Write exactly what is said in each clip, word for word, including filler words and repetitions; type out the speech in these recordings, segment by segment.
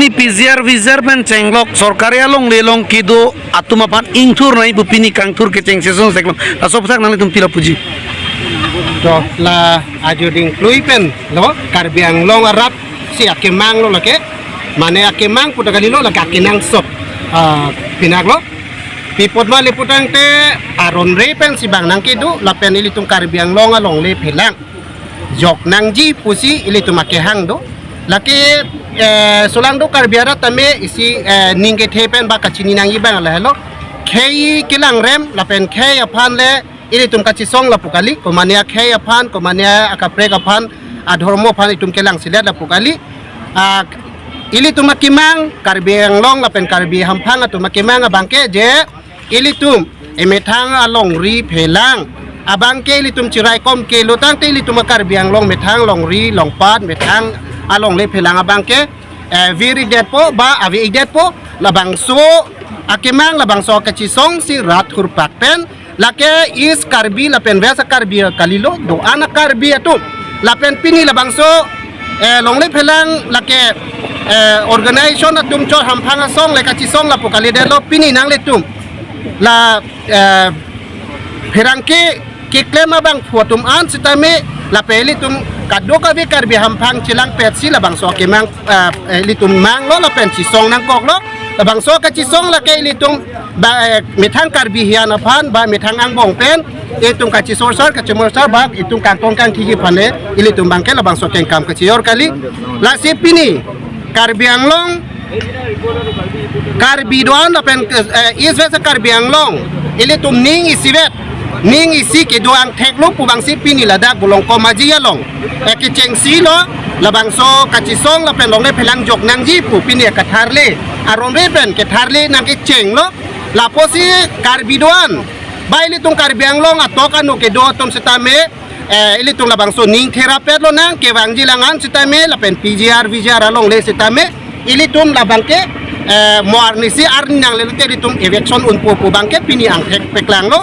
Pini P G R V G R pen chenglok sorkari alongle along kedo atum aphan ingthur nangji pu pini kangthur kecheng sesong seklong. Laso aphuthak nanglitum pila puji. To la ajo dingklui pen lo Karbi Anglong arat si akemang lo lake. Mane akemang puta kalilo lake akenangsot. Ah, pinak lo. Pi apot ma le putangte aron re pen si bang nangkedo lapen ilitum Karbi Anglong alongle phelang jok nangji pusi ilitum akehang do. Lake, eh, solangdo Karbi arat tame isi, eh, ning kethe pen ba kachini nangji bang lahelo. Khei kelang rem lapen khei aphan le ilitum kachisong lapu kali, komane akhei aphan, komane akaprek aphan, adhormo aphan itum kelang silet lapu kali. Ah, ilitum akemang, Karbi Anglong lapen Karbi hamphang atum akemang abangke je ilitum emethang alongri phelang abangke ilitum chiraikom ke lo tangte ilitum a-Karbi Anglong methang longri longpat methang alongle phelang abangke, eh, vir-ikdetpo ba ave-ikdetpo. Labangso akemang, labangso kachisong si rat hurpak pen lake East Karbi lapen West Karbi kalilo, do-an a-Karbi atum. Lapen pini labangso, eh, longle phelang lake, eh, organization atum chot hamphang asong le kachisong lapu kalidetlo pini nanglitum. La, eh, pherangke keklem abangphu atum an sitame lapen ilitum kadokave Karbi hamphang chelangpet si labangso akemang, eh, ilitum manglo lapen chisong nangkoklo. Labangso kachisong lake ilitum ba, eh, methang Karbi hian aphan ba methang angbong pen itum kachisorsar kachemorsar ba itum kangtong kangthiji aphan le ilitum abangke labangso kengkam kachijor kali. Lasi pini Karbi Anglong, Karbi do-an lapen, eh, East West Karbi Anglong ilitum ning isivet, ning isi kedo angthek lo pu abangsi pini ladak Bolongkom Aji along, eh, kechengsi lo. Labangso kachisong lapen longle phelang jok nangji pu pini ketharle, aron re pen ketharle nangkecheng lo. Lapusi Karbi do-an ba ilitum Karbi Anglong atok anu kedo atum sitame, eh, ilitum labangso ning therapet lonang, kevangji lang an sitame lapen P G R V G R alongle sitame ilitum labangke, eh, mo arnisi arni nangle lote ilitum eviction unpo pu abangke pini angthek paklanglo.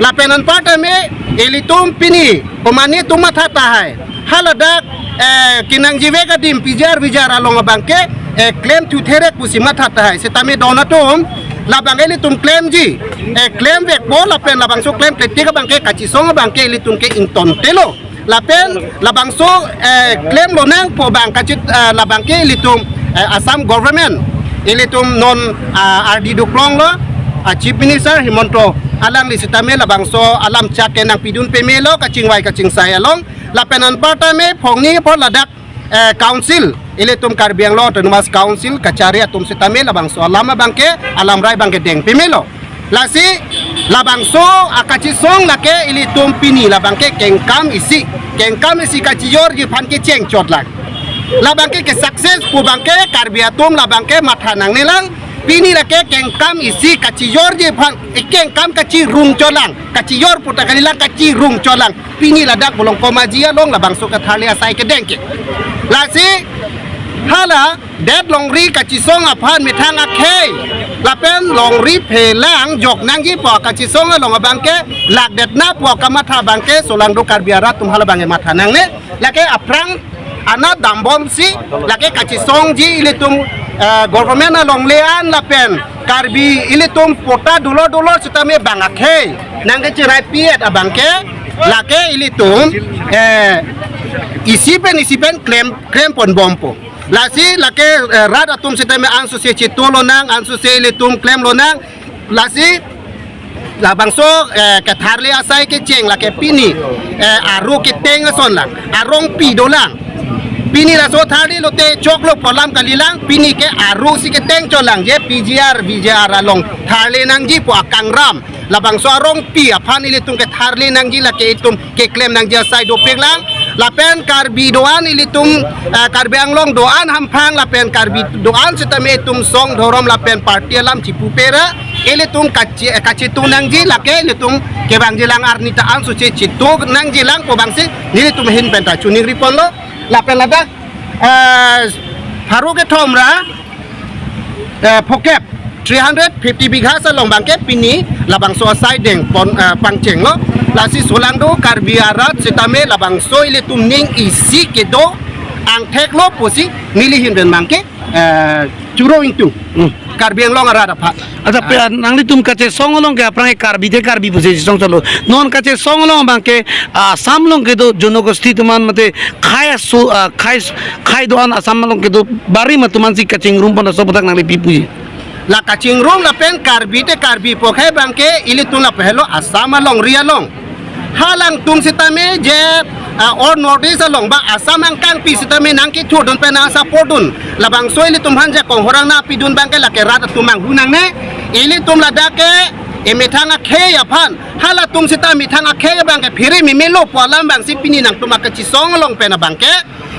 Lapen anparta me ilitum pini komane atum matha tahai. Haladak, eh, kenangjive adim P G R V G R along abangke, eh, klemthu therek pusi matha tahai. Sitame don atum labang ilitum klemji, eh, klemvekpo lapen labangso klem kletik abangke kachisong abangke ilitum ke ingtontelo. Lapen labangso, eh, klem lonang pu abang kachit, eh, labangke ilitum, eh, Assam government ilitum non, ah, ardi duklonglo, ah, Chief Minister Himanta alangli sitame labangso alam chak ke nangpidun pemelo kachingvai kachingsai along. Lapen anparta me phongni apor ladak, eh, council, ilitum Karbi Anglong Autonomous Council kachari atum sitame labangso alam abangke, alam rai abangke deng pemelo. Lasi labangso akachisong lake ilitum pini labangke kengkam isi, kengkam isi kachijorji aphan kecheng chot lang. Labangke ke success pu abangke Karbi atum labangke matha nangnelang. Pini lake kengkam isi kachijorji aphan, eh, kengkam kachirung chot lang, kachijor puta kalilang, kachirung chot lang. Pini ladak Bolongkom Aji along labangso ketharle asai kedeng ke. Lasi hala det longri kachisong aphan methang akhei lapen longri phelang jok nangji pu kachisong along abangke lakdetna pu kamatha abangke solangdo Karbi arat atum hala abangke matha nangne. Lake aphrang anat dambomsi lake kachisongji ilitum, eh, government alongle an lapen Karbi ilitum patta dolo dolo sitame bang akhei nangkechirai pi-et abangke lake ilitum, eh, isi pen isi pen klem klem ponbompo. Lasi lake, eh, rat atum sitame ansose chito lonang, ansose ilitum klem lonang. Lasi labangso, eh, ketharle asai kecheng lake pini, eh, aru keteng ason lang, arongpi dolang. Pini laso tharle lote choklo pu alam kalilang, pini ke aru si keteng chot lang, je P G R V G R along tharle nangji pu akangram. Labangso arongpi aphan ilitum ketharle nangji lake itum keklem nangji asai dopik lang. Lapen Karbi do-an ilitum, eh, Karbi Anglong do-an hamphang lapen Karbi do-an sitame itum song dhorom lapen party alam chipu pera ilitum kachi-, eh, kachitu nangji lake ilitum kevangji lang arni ta ansose chitu nangji lang pu abangsi nelitum ahin pen ta choningri ponlo. Lapen ladak, eh, pharo kethom ra, eh, phokep three hundred fifty bighas along abangke pini labangso asai deng pon, eh, pangchenglo. Lasi solangdo Karbi arat sitame labangso ilitum ning isi kedo angthek lo pusi neli ahin pen abangke eh, Churo Ingtung. Hmm. Karbi Anglong arat aphan. Acha, pe, nanglitum kachesong along ke aphrang ke Karbi te Karbi pusi chesong chalo. Non kachesong along abang ke, ah, Assam along kedo jonogosti atum an mate khei aso, ah, khei, khei do-an Assam along kedo bari ma atum ansi kachingrum pon aso aputhak nangli pi puji? La kachingrum lapen Karbi te Karbi pu akhei abang ke ilitum lapu helo Assam alongri along. Halangtum sitame je, ah, all North East along ba Assam angkangpi sitame nangkethurdun pen nang support dun. Labangso ilitum aphan jakong horang nangpidun abang ke lake rat atum manghu nangne. Ilitum ladak ke emethang akhei aphan. Halatum sita methang akhei abang ke phere memelo pu alam abangsi pini nangtum akachesong along pen abang ke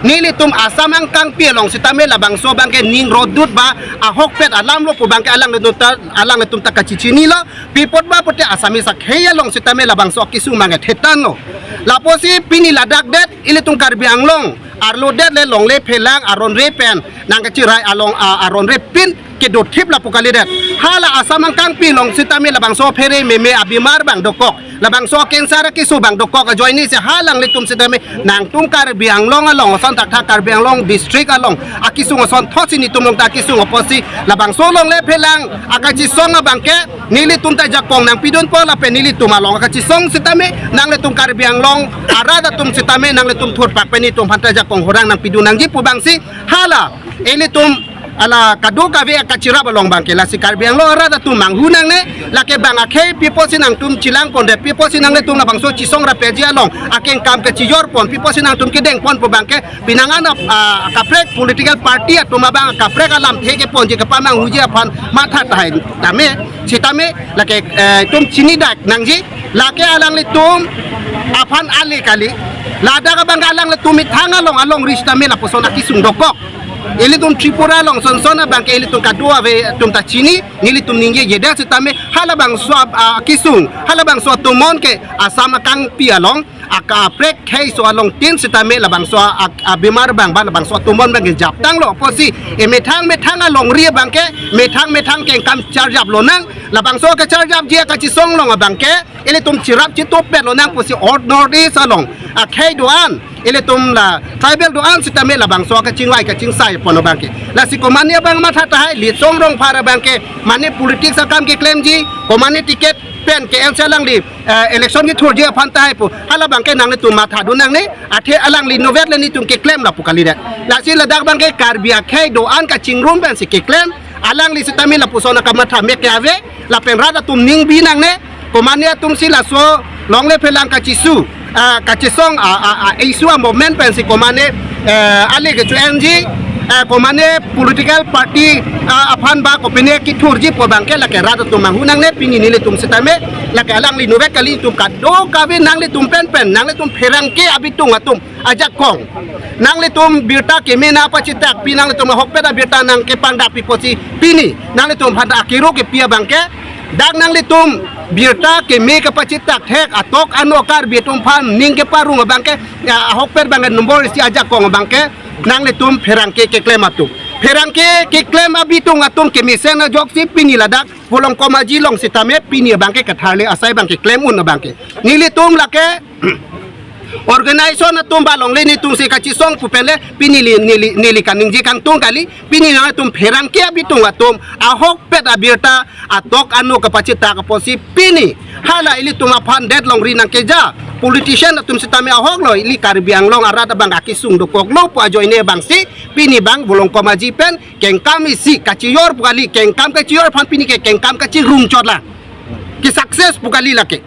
nelitum Assam angkangpi along sitame labangso abang ke ning rodut ba ahokpet alam lo pu abang ke alanglitum ta, alanglitum ta kachechinilo. Pi apot ba pute Assamese akhei along sitame labangso akesung abang ke thetan lo. Lapusi pini ladak det ilitum Karbi Anglong arlo det le longle phelang aron re pen nangkachirai along, ah, aron re pin kedothip lapu kalidet. Hala Assam angkangpi along sitame labangso phere meme abimar abang dokok, labangso cancer akesung abang dokok ajoine si halanglitum sitame nangtum Karbi Anglong along ason thakthak Karbi Anglong district along akesung asonthotsi netum along ta akesung apotsi labangso longle phelang akachesong abang ke nelitum ta jakong nangpidunpo lapen nelitum along akachesong sitame nanglitum Karbi Anglong arat atum sitame nanglitum thurpak pen netum aphan ta jakong horang nangpidun nangji pu abangsi hala ilitum ala kadokave akachirap along abang ke lasi Karbi Anglong arat atum manghu nangne. Lake abang akhei pi apotsi nangtum chelang pondet, pi apotsi nanglitum labangso chesong rapji along akengkam kachijor pon, pi apotsi nangtum kedeng pon pu abang ke penang an ap-, ah, kaprek political party atum abang kaprek alamthe keponji kepamanghuji aphan matha tahai tame sitame lake, eh, itum chinidak nangji. Lake alanglitum aphan ale kali. Ladak abang ke alanglitum methang along alongri sitame lapuson akesung dokok. Ilitum Tripura along sonson abang ke ilitum kadokave atum ta chini, nelitum ningjejedet sitame halabangso ab-, ah, akesung, halabangso atomon ke Assam angkangpi along akaprek khei aso along tin sitame labangso a-, a-, abimar abang ba labangso atomon abang ke japtanglo apotsi emethang methang alongri abang ke methang methang kengkam charjap lonang. Labangso kacharjapji akachesong along abang ke ilitum cherap chetupet lonang pusi all North East along akhei do-an, ilitum la tribal do-an sitame labangso kachingvai kachingsai pon abang ke. Lasi komane abang matha tahai, Litsong Rongphar abang ke mane politics akam keklemji, komane ticket pen ke-en si alangli, eh, election kethurji aphan tahai pu hala abang ke nanglitum mathadun nangne. Athe alangli inutvet le netum keklem lapu kalidet. Lasi ladak abang ke Karbi akhei do-an kachingrum pensi keklem. Alangli sitame lapuson akamatha mek ke ave, lapen rat atum ningbi nangne. Komane atumsi laso longle phelang kachesu, ah, kachesong, ah, ah, ah, issue a-movement pensi komane, eh, ale kecho-enji, eh, komane political party, ah, aphan ba kopine kethurji pu abang ke lake rat atum manghu nangne. Pini nelitum sitame lake alangli inutvet kali, itum kadokave nanglitum pen pen, nanglitum pherangke abitung atum ajakong. Nanglitum birta keme nangpachitak pi, nanglitum ahokpet abirta nangkepangdak pi apotsi pini nanglitum aphan akero kepi abang ke, dak nanglitum birta keme kepachitak thek atok ano Karbi atum aphan ning keparong abang ke, ya, ahokpet abang ke nombor isi ajakong abang ke nanglitum pherangke keklem atum. Pherangke keklem abitung atum kemesen ajoksi pini ladak Volongkom Aji along sitame pini abang ke katharli asai abang ke klem un abang ke. Nelitum lake organization atum ba longle netumsi kachesong pu pen le pini neli, neli, neli kaningje kangtung kali. Pini nangtum pherangke abitung atum ahokpet abirta atok ano kapachitak apotsi pini hala ilitum aphan det longri nangkeja politician atum sitame ahok lo, ili Karbi Anglong arat abang akesung dokoklo pu ajoine abangsi pini abang Volongkom Aji pen kengkam isi kachijor pu kali, kengkam kachijor aphan pini ke kengkam kachirung chot la, ke success pu kali lake.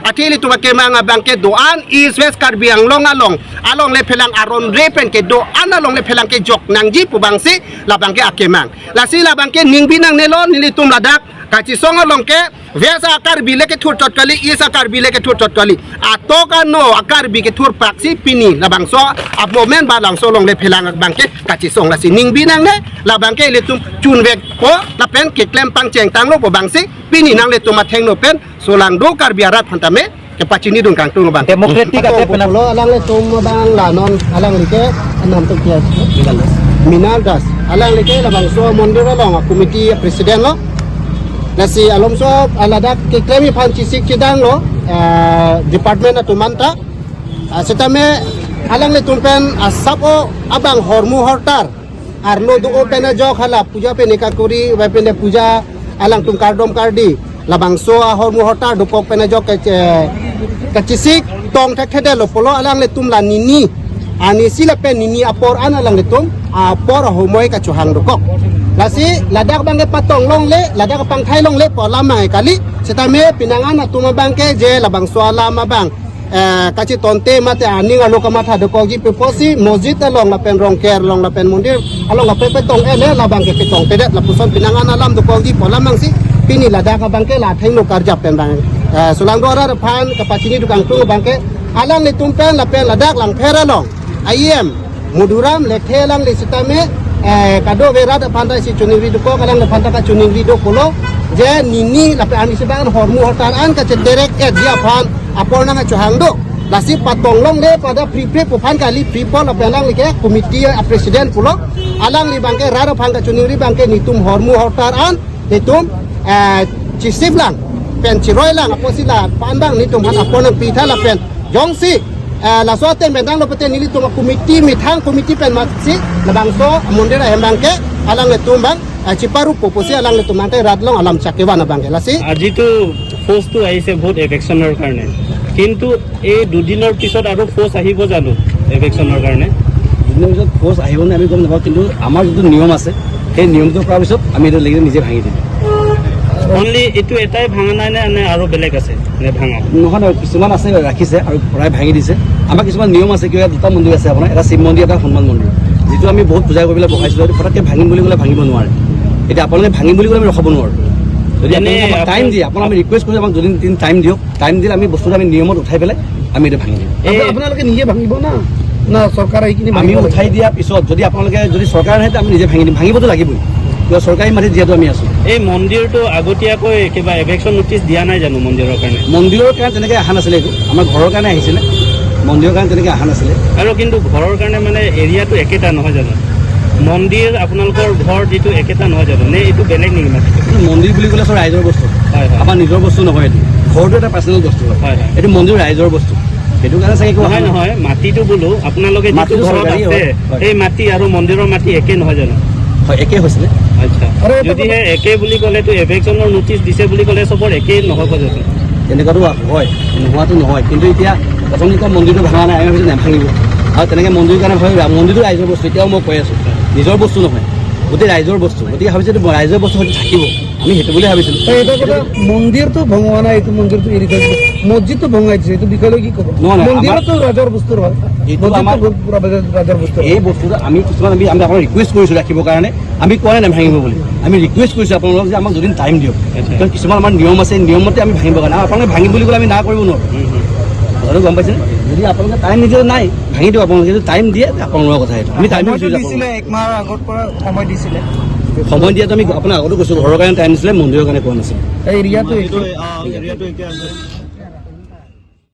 Athe ilitum akemang abang ke do-an East West Karbi Anglong along, alongle phelang aron re pen ke do-an alongle phelang kejok nangji pu abangsi labang ke akemang. Lasi labang ke ningbi nangnelo, nelitum ladak kachesong along ke West a-Karbi le kethur chot kali, East a-Karbi le kethur chot kali. Atok ano a-Karbi kethurpaksi pini labangso a-movement ba labangso longle phelang abang ke kachesong, lasi ningbi nangne, labang ke ilitum chunvekpo lapen keklem pangchengtanglo pu abangsi pini nanglitum athengno pen solangdo Karbi arat aphan tame kepachinidun kangtung abang. Democratic ate penang. Pulo alanglitum abang la non alangli ke anam tum ke Minal Das. Alangli ke labangso mondir along a-committee president lo. Lasi alomso aladak keklemji aphan chesik chedanglo, eh, department atum anta. Ah, sitame alanglitum pen asap o abang hormu hortar Arlo do-o pen ajok hala puja pen eka kori, bai pen puja alangtum kardom kardi. Labangso ahormu hotar dokok pen ajok ke, eh, kachesik tong thekthedetlo pulo alanglitum la nini. Anisi lapen nini apor an alanglitum apor ahomoi kachohang dokok. Lasi ladak abangke patong longle, ladak pangthai longle pu alam abang kali. Setame pinangan atum abangke je labangso alam abang eh, kachetonte mate aning alo kamatha dokokji pu pusi mosjid along lapen Rongker along lapen mondir along lapen petong ele labangke petongtedet lapuson pinangan alam dokokji pu alam abangsi pini ladak abangke la thengno karjap pen abang. Eh, sulang do arat aphan kapachini do kangtung abangke alanglitum pen lapen ladak Langpher along I M Madhuram Lekthe alangli setame, eh, kadokave rat aphan ta isi choningri dokok, alangliphan ta kachoningri do pulo, je nini lapen anisi abang hormu hotar an kacheterek-etji aphan apor nangkachohang do. Lasi patong longle pada pripre pu aphan kali, pripor lapen alangli ke committee a president pulo, alangli abangke rat aphan kachoningri abangke netum hormu hotar an netum, eh, chesip lang pen cheroi lang apotsi la pan abang netum aphan apor nangpitha lapen jongsi, eh, laso ateng pen danglo pute nelitum committee methang committee pen matsi labangso mondir ahem abangke alanglitum abang, eh, cheparupo pusi alanglitum abangke rat along alam chak kevan abangke lasi. আজি তো ফ'ৰ্চটো আহিছে ভোট এভিকশ্যনৰ কাৰণে, কিন্তু এই দুদিনৰ পিছত আৰু ফ'ৰ্চ আহিব জানো এভিকশ্যনৰ কাৰণে? দুদিনৰ পিছত ফ'ৰ্চ আহিব নে আমি গম নাপাওঁ, কিন্তু আমাৰ যিটো নিয়ম আছে, সেই নিয়মটো কৰাৰ পিছত আমি এইটো লাগিলে নিজে ভাঙি দিম। অনলি এইটো এটাই ভাঙা নাই নে, নে আৰু বেলেগ আছে নে ভাঙা? নহয়, নহয়, কিছুমান আছে ৰাখিছে আৰু প্ৰায় ভাঙি দিছে। আমাৰ কিছুমান নিয়ম আছে, কিয় ইয়াত দুটা মন্দিৰ আছে আপোনাৰ, এটা শিৱ মন্দিৰ, এটা হনুমান মন্দিৰ, যিটো আমি বহুত পূজা কৰি পেলাই বহাইছিলোঁ, এইটো ফটককৈ ভাঙিম বুলি ক'লে ভাঙিব নোৱাৰে। এতিয়া আপোনালোকে ভাঙিম বুলি ক'লে আমি ৰখাব নোৱাৰোঁ। যদি এনে আপোনালোকে আমাক টাইম দিয়ে, আপোনালোকে আমি ৰিকুৱেষ্ট কৰিছোঁ, আমাক দুদিন তিনিদিন টাইম দিয়ক। টাইম দিলে আমি বস্তুটো আমি নিয়মত উঠাই পেলাই আমি এইটো ভাঙি দিম। এই আপোনালোকে নিজে ভাঙিব না, না চৰকাৰ আহি কিনে আমি ভাঙিব লাগে? উঠাই দিয়াৰ পিছত যদি আপোনালোকে, যদি চৰকাৰ আহে, তে আমি নিজে ভাঙি দিম। ভাঙিবতো লাগিবই, কিয় চৰকাৰী মাটিত যিহেতু আমি আছোঁ। এই মন্দিৰটো আগতীয়াকৈ কিবা এভিকশ্যন নটিচ দিয়া নাই জানো মন্দিৰৰ কাৰণে? মন্দিৰৰ কাৰণে তেনেকৈ অহা নাছিলে একো, আমাৰ ঘৰৰ কাৰণে আহিছিলে, মন্দিৰৰ কাৰণে তেনেকৈ অহা নাছিলে। আৰু কিন্তু ঘৰৰ কাৰণে মানে এৰিয়াটো একেটা নহয় জানো? মন্দিৰ আপোনালোকৰ ঘৰ যিটো একেটা নহয় জানো, নে এইটো বেলেগ নেকি মাটি? মন্দিৰ বুলি ক'লে চব ৰাইজৰ বস্তু। হয়, হয়। আমাৰ নিজৰ বস্তু নহয় এইটো, ঘৰটো এটা পাৰ্চনেল বস্তু হয়। হয়, হয়। এইটো মন্দিৰ ৰাইজৰ বস্তু, সেইটো কাৰণে চাগে একো অহা নহয়, নাই। নহয়, মাটিটো বোলো আপোনালোকে যিটো মাটিটো ঘৰত চৰকাৰী আছে, হয়। হয়। সেই মাটি আৰু মন্দিৰৰ মাটি একে নহয় জানো? হয়, একে হৈছিলে। আচ্ছা। আৰু এটা যদিহে কথা একে বুলি ক'লেতো এভিকশ্যনৰ নটিচ দিছে বুলি ক'লে চবৰ একেই নহ'ব জানো? তেনেকুৱাতো হয়, নোহোৱাতো নহয়, কিন্তু এতিয়া প্ৰথম দিনা মন্দিৰটো ভাঙা নাই, আমি ভাবিছোঁ নাভাঙিব। আৰু তেনেকৈ মন্দিৰ কাৰণে ভাবি মন্দিৰটো ৰাইজৰ বস্তু, এতিয়াও মই কৈ আছোঁ, নিজৰ বস্তু নহয়, গোটেই ৰাইজৰ বস্তু। গতিকে ভাবিছোঁ এইটো ৰাইজৰ বস্তু হয়তো থাকিব, আমি সেইটো বুলি ভাবিছিলোঁ। এই এটা কথা, মন্দিৰটো ভঙোৱা নাই, এইটো মন্দিৰটো এৰি থৈ দিছে, মছজিদটো ভঙাই দিছে, এইটো বিষয়লৈ কি ক'ব? নহয়, নহয়, আমাৰ মন্দিৰতো ৰাইজৰ বস্তু হয়, এইটো মছজিদটো আমাৰ ভং-, ৰাইজৰ বস্তু হয়। এই বস্তুটো আমি কিছুমান, আমি, আমি আপোনাক ৰিকুৱেষ্ট কৰিছোঁ ৰাখিবৰ কাৰণে, আমি কোৱা নাই নাভাঙিব বুলি, আমি ৰিকুৱেষ্ট কৰিছোঁ আপোনালোকক যে আমাক দুদিন টাইম দিয়ক। আচ্ছা। কাৰণ কিছুমান আমাৰ নিয়ম আছে, নিয়ম মতে আমি ভাঙিব কাৰণে, আৰু আপোনালোকে ভাঙিম বুলি ক'লে আমি না কৰিব নোৱাৰোঁ। হুম, হুম। কথাটো গম পাইছেনে? যদি আপোনালোকে টাইম নিদিয়ে নাই, ভাঙি দিয়ক আপোনালোকে, যদি টাইম দিয়ে আপোনালোকৰ কথা এইটো, আমি টাইম সময়টো দিছোঁ দিছিলে, আপোনালোকক। এক মাহ আগৰ পৰা সময় দিছিলে। সময় দিয়াটো আমি আপোনাক আগতে কৈছোঁ, ঘৰৰ কাৰণে টাইম দিছিলে, মন্দিৰৰ কাৰণে কোৱা নাছিলে। এই এৰিয়াটো এইটো, একে। আহ, এৰিয়াটো একে আছে।